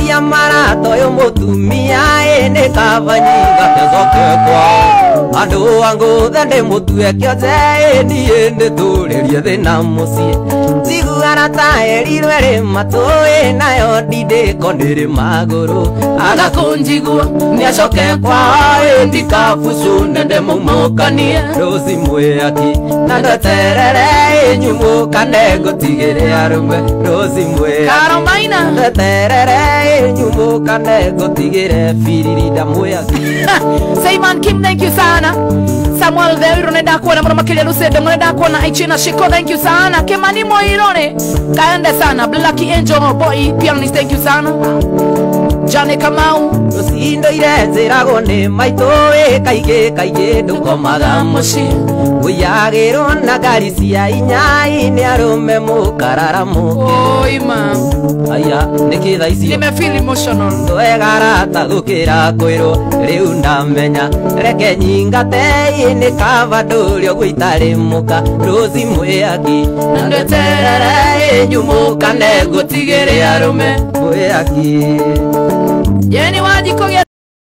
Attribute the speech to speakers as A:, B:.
A: Aria maratoyo mutumia ene kavanyinga tezoke kwao andu angu thende mutue kiote niĩ nĩtũrĩrie thĩna mũciĩ njiguara ta erirwe rĩ matũĩ nayo ndindĩko nĩrĩ magũrũ aga kũnjigua nĩacoke kwao ĩ ndikabucu nende mũmũkanie rũci mwĩaki na ndeterere nyumũkane ngũtigĩre arũme rũci mwĩaki
B: Karomaina
A: ndeterere nyumũkane ngũtigĩre biriri ndamwĩaki.
B: Simon Kim, thank you sana. Samuel Theiro nenda kuona muno makiria Lucendo nenda kuona Ichina Shiko, thank you sana. Kimani Moirone kaende sana. Blacky Angel Boy pianist, thank you sana. Jane Kamau
A: Rucindo ire njĩragwo nĩ maitũ ĩ kaingĩ kaingĩ ndũkomaga mũciĩ wĩyagĩrwo na ngari cia inyai nĩ arũme mũkarara mũke.
B: Oi ma
A: Aya nĩkĩ thaa icio
B: nime feel emotional.
A: Twegarata gũkĩra kwĩrwo rĩu ndamenya reke nyingate nĩ kaba ndũrĩ ũguo itarĩ mũka rũci mwĩaki na ndeterere nyumũkane ngũtigĩre arũme mwĩaki.
B: Yeni Wanjikũ.